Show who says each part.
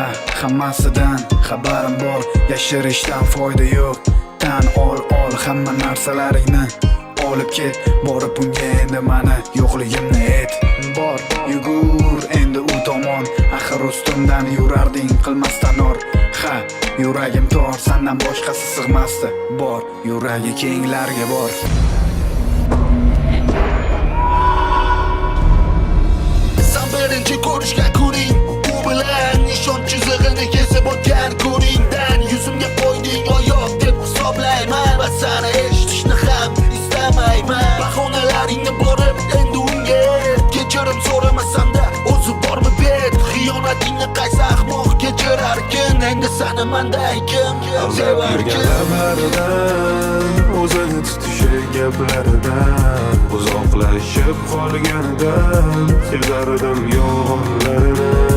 Speaker 1: Ha, hammasidan xabarim bor. Yashirishdan foyda yo'q. Tan ol, ol hamma narsalaringni. Olib ket, borib unga endi mani yo'qligimni ayt. Bor, yugur endi u tomon. Axir ustimdan yurarding qilmasdan or. Ha, yuragim tor, sandan boshqasi sig'masdi. Bor, yuragi kenglarga bor.
Speaker 2: San birinchi ko'rishgan kuning u bilan nishon chizig'ini kesib o'tgan kuningdan yuzimga qo'yding oyoq deb hisoblayman va sani eshitishni ham istamayman. Bahonalaringni borib endi unga ayt. Kechirim so'ramasamda o'zi bormi bet, xiyonatingni qaysi ahmoq kechirarkin? Endi sani manday kim
Speaker 3: Aldab
Speaker 2: sevarkin?
Speaker 3: yurgan lablaridan, o'zini tutishi gaplaridan, uzoqlashib qolganidan sezardim yolg'onlarini.